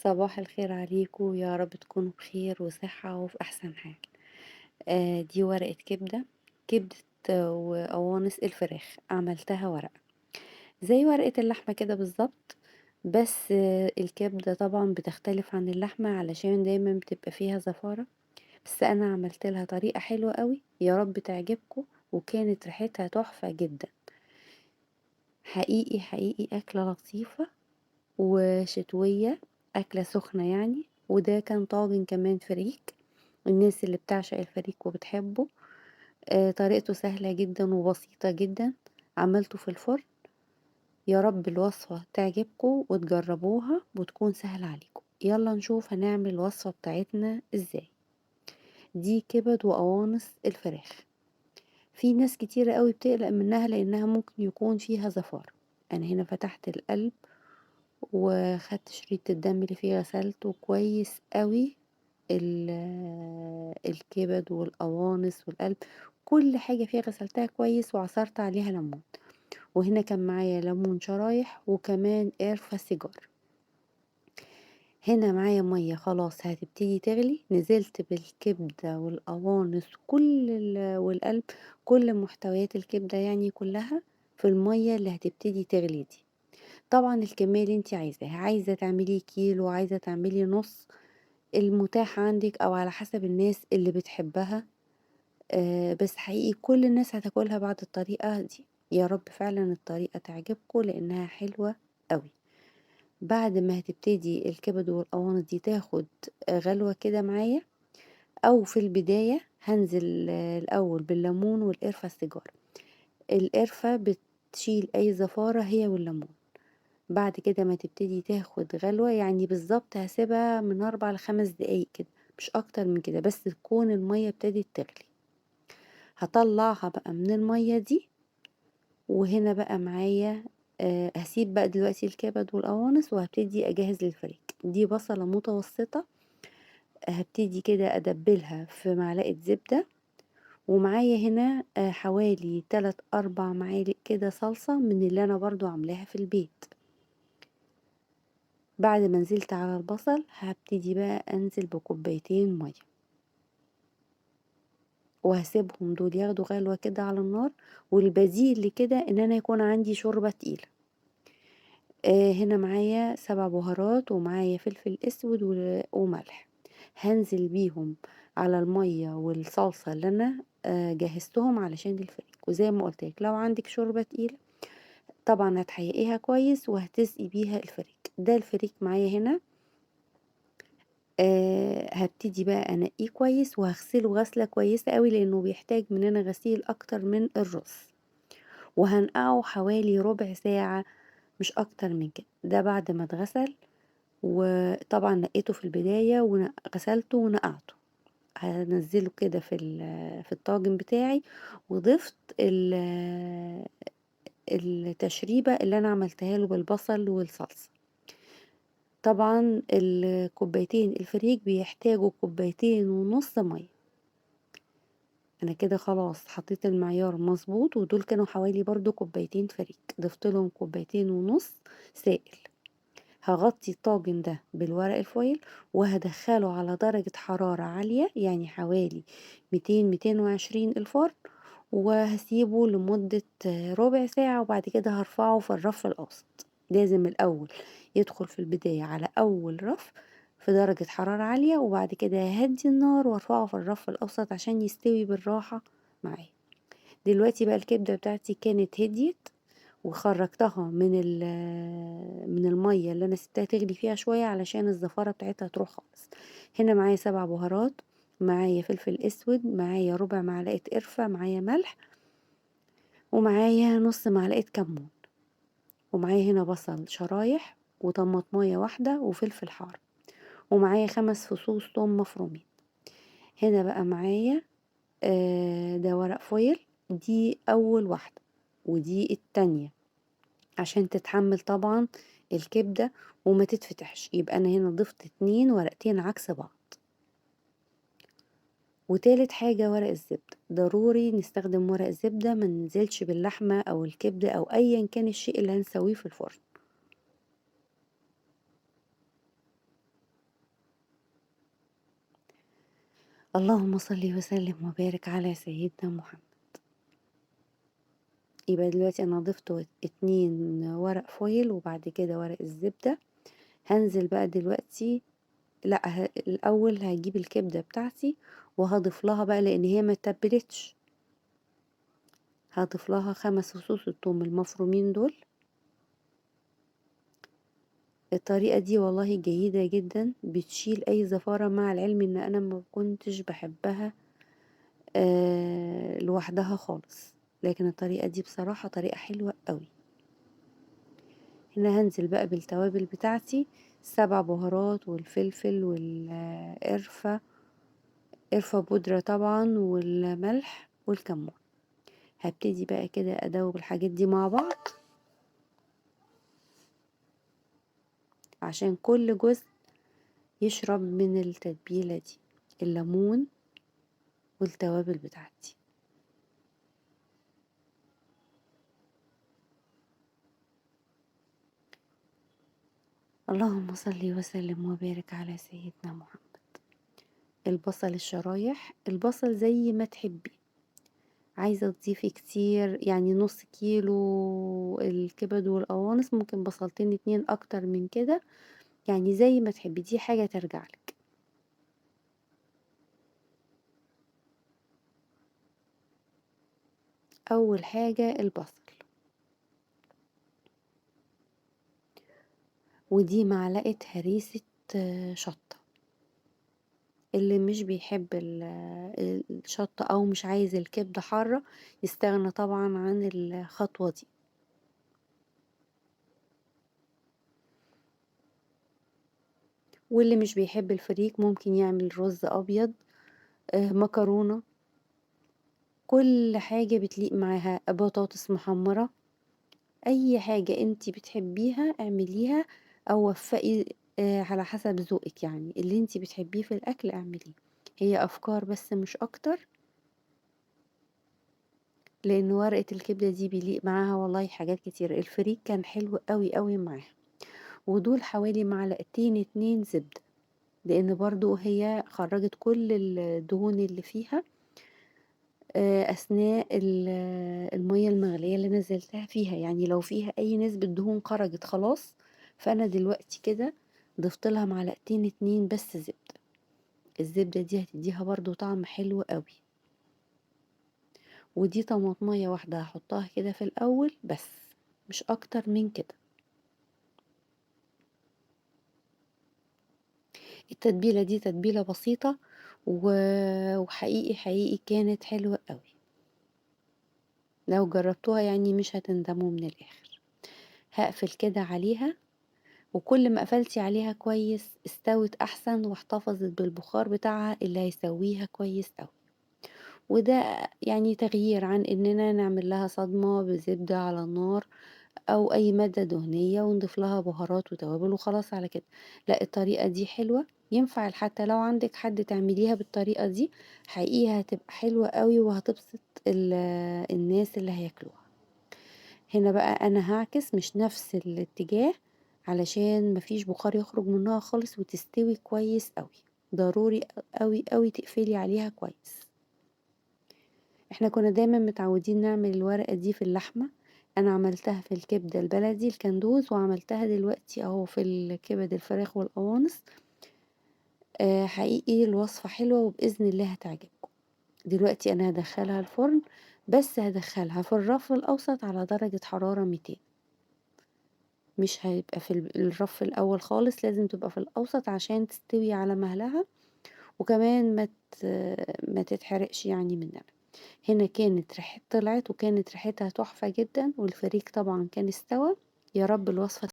صباح الخير عليكم، يا رب تكونوا بخير وصحة وفي أحسن حال. دي ورقة كبدة، كبدة وقوانص الفراخ، عملتها ورقة زي ورقة اللحمة كده بالظبط، بس الكبدة طبعا بتختلف عن اللحمة علشان دايما بتبقى فيها زفارة، بس أنا عملت لها طريقة حلوة قوي يا رب تعجبكم، وكانت ريحتها تحفة جدا. حقيقي حقيقي أكلة لطيفة وشتوية، أكلة سخنة يعني. وده كان طاجن كمان فريك، الناس اللي بتعشق الفريك وبتحبه. طريقته سهلة جدا وبسيطة جدا، عملته في الفرن. يا رب الوصفة تعجبكم وتجربوها وتكون سهلة عليكم. يلا نشوف هنعمل الوصفة بتاعتنا ازاي. دي كبد وقوانص الفراخ. في ناس كتيرة قوي بتقلق منها لانها ممكن يكون فيها زفارة. انا هنا فتحت القلب وخدت شريط الدم اللي فيه، غسلته كويس قوي، الكبد والقوانص والقلب، كل حاجة فيها غسلتها كويس وعصرت عليها ليمون. وهنا كان معايا ليمون شرايح وكمان قرفة سيجار. هنا معايا مية خلاص هتبتدي تغلي، نزلت بالكبدة والقوانص كل والقلب، كل محتويات الكبدة يعني كلها في المية اللي هتبتدي تغلي دي. طبعا الكمية اللي انت عايزاها، عايزة تعملي كيلو، عايزة تعملي نص، المتاح عندك او على حسب الناس اللي بتحبها. بس حقيقي كل الناس هتاكلها بعد الطريقة دي. يا رب فعلا الطريقة تعجبكم لانها حلوة قوي. بعد ما هتبتدي الكبد والقوانص دي تاخد غلوة كده معايا، او في البداية هنزل الاول بالليمون والقرفة السيجار. القرفة بتشيل اي زفارة هي والليمون. بعد كده ما تبتدي تاخد غلوة، يعني بالظبط هسيبها من 4 ل5 دقايق كده، مش اكتر من كده، بس تكون المية ابتدت تغلي. هطلعها بقى من المية دي. وهنا بقى معايا، هسيب بقى دلوقتي الكبد والقوانص وهبتدي اجهز للفريك. دي بصلة متوسطة، هبتدي كده ادبلها في معلقة زبدة. ومعايا هنا، حوالي 3-4 معالق كده صلصة من اللي انا برضو عاملاها في البيت. بعد ما نزلت على البصل هبتدي بقى انزل بكوبايتين مية، وهسيبهم دول ياخدوا غلوة كده على النار. والبديل لكده ان انا يكون عندي شوربة تقيلة. هنا معايا 7 بهارات ومعايا فلفل اسود وملح، هنزل بيهم على المية والصلصة اللي انا، جهزتهم علشان الفريك. وزي ما قلت لك لو عندك شوربة تقيلة طبعا هتحيقيها كويس وهتسقي بيها الفريك. ده الفريك معايا هنا. هبتدي بقى انقيه كويس وهغسله غسلة كويسة قوي لانه بيحتاج مننا غسيل اكتر من الرز، وهنقعه حوالي ربع ساعة مش اكتر من كده. ده بعد ما اتغسل، وطبعا نقيته في البداية وغسلته ونقعته. هنزله كده في الطاجن بتاعي، وضفت التشريبة اللي انا عملتها له بالبصل والصلصة. طبعا الكوبايتين الفريك بيحتاجوا كوبايتين ونص مية. انا كده خلاص حطيت المعيار مظبوط، ودول كانوا حوالي برضو كوبايتين فريك، ضفت لهم كوبايتين ونص سائل. هغطي الطاجن ده بالورق الفويل وهدخله على درجة حرارة عالية، يعني حوالي 200-220 الفرن، وهسيبه لمدة ربع ساعة، وبعد كده هرفعه في الرف الأوسط. لازم الأول يدخل في البداية على أول رف في درجة حرارة عالية، وبعد كده ههدي النار وارفعه في الرف الأوسط عشان يستوي بالراحة معايا. دلوقتي بقى الكبدة بتاعتي كانت هديت، وخرجتها من المية اللي أنا سبتها تغلي فيها شوية علشان الزفارة بتاعتها تروح خالص. هنا معايا 7 بهارات، معايا فلفل أسود، معايا ربع معلقة قرفة، معايا ملح، ومعايا نص معلقة كمون، ومعايا هنا بصل شرايح وطماطمية واحدة وفلفل حار، ومعايا 5 فصوص توم مفرومين. هنا بقى معايا، ده ورق فويل، دي أول واحدة ودي التانية عشان تتحمل طبعا الكبدة وما تتفتحش. يبقى أنا هنا ضفت 2 ورقتين عكس بعض. وتالت حاجة ورق الزبدة، ضروري نستخدم ورق الزبدة، ما ننزلش باللحمة أو الكبدة أو أيا كان الشيء اللي هنسويه في الفرن. اللهم صل وسلم وبارك على سيدنا محمد. يبقى دلوقتي أنا ضفت 2 ورق فويل وبعد كده ورق الزبدة. هنزل بقى دلوقتي، لا الأول هجيب الكبدة بتاعتي وهضيف لها بقى، لأن هي ما اتبلتش، هضيف لها 5 فصوص الثوم المفرومين دول. الطريقة دي والله جيدة جدا، بتشيل أي زفارة، مع العلم إن أنا ما كنتش بحبها لوحدها خالص، لكن الطريقة دي بصراحة طريقة حلوة قوي. هنا هنزل بقى بالتوابل بتاعتي، 7 بهارات والفلفل والقرفة، قرفة بودرة طبعا، والملح والكمون. هبتدي بقى كده أدوب الحاجات دي مع بعض عشان كل جزء يشرب من التتبيلة دي، الليمون والتوابل بتاعتي. اللهم صل وسلم وبارك على سيدنا محمد. البصل الشرايح، البصل زي ما تحبي، عايزة تضيفي كتير يعني نص كيلو الكبد والقوانص، ممكن بصلتين 2 اكتر من كده، يعني زي ما تحبي، دي حاجة ترجع لك. اول حاجة البصل، ودي معلقة هريسة شطة. اللي مش بيحب الشطة أو مش عايز الكبدة حارة يستغنى طبعا عن الخطوة دي. واللي مش بيحب الفريك ممكن يعمل رز أبيض، مكرونة، كل حاجة بتليق معاها، بطاطس محمرة، أي حاجة انتي بتحبيها اعمليها، أو وفقي، على حسب ذوقك، يعني اللي انتي بتحبيه في الأكل اعمليه. هي أفكار بس مش أكتر، لأن ورقة الكبدة دي بيليق معاها والله حاجات كتير. الفريك كان حلو قوي قوي معاها. ودول حوالي معلقتين 2 زبدة، لأن برضو هي خرجت كل الدهون اللي فيها، أثناء المية المغلية اللي نزلتها فيها، يعني لو فيها أي نسبة دهون خرجت خلاص. فأنا دلوقتي كده ضفت لها معلقتين 2 بس زبدة. الزبدة دي هتديها برضو طعم حلو قوي. ودي طماطمية واحدة هحطها كده في الأول بس، مش أكتر من كده. التتبيلة دي تتبيلة بسيطة وحقيقي حقيقي كانت حلوة قوي، لو جربتوها يعني مش هتندموا من الآخر. هقفل كده عليها، وكل ما قفلتي عليها كويس استوت أحسن واحتفظت بالبخار بتاعها اللي هيسويها كويس قوي. وده يعني تغيير عن إننا نعمل لها صدمة بزبدة على النار أو أي مادة دهنية ونضيف لها بهارات وتوابل وخلاص على كده. لا، الطريقة دي حلوة، ينفع حتى لو عندك حد تعمليها بالطريقة دي، حقيقي هتبقى حلوة قوي وهتبسط الناس اللي هياكلوها. هنا بقى أنا هعكس، مش نفس الاتجاه، علشان مفيش بخار يخرج منها خالص وتستوي كويس قوي. ضروري قوي قوي تقفلي عليها كويس. احنا كنا دايما متعودين نعمل الورقة دي في اللحمة، انا عملتها في الكبدة البلدي الكندوز، وعملتها دلوقتي اهو في الكبد الفراخ والقوانص. حقيقي الوصفة حلوة وبإذن الله هتعجبكم. دلوقتي انا هدخلها الفرن، بس هدخلها في الرف الاوسط على درجة حرارة 200، مش هيبقى في الرف الاول خالص، لازم تبقى في الاوسط عشان تستوي على مهلها، وكمان ما تتحرقش مننا. هنا كانت ريحة طلعت وكانت ريحتها تحفة جدا، والفريك طبعا كان استوى. يا رب الوصفة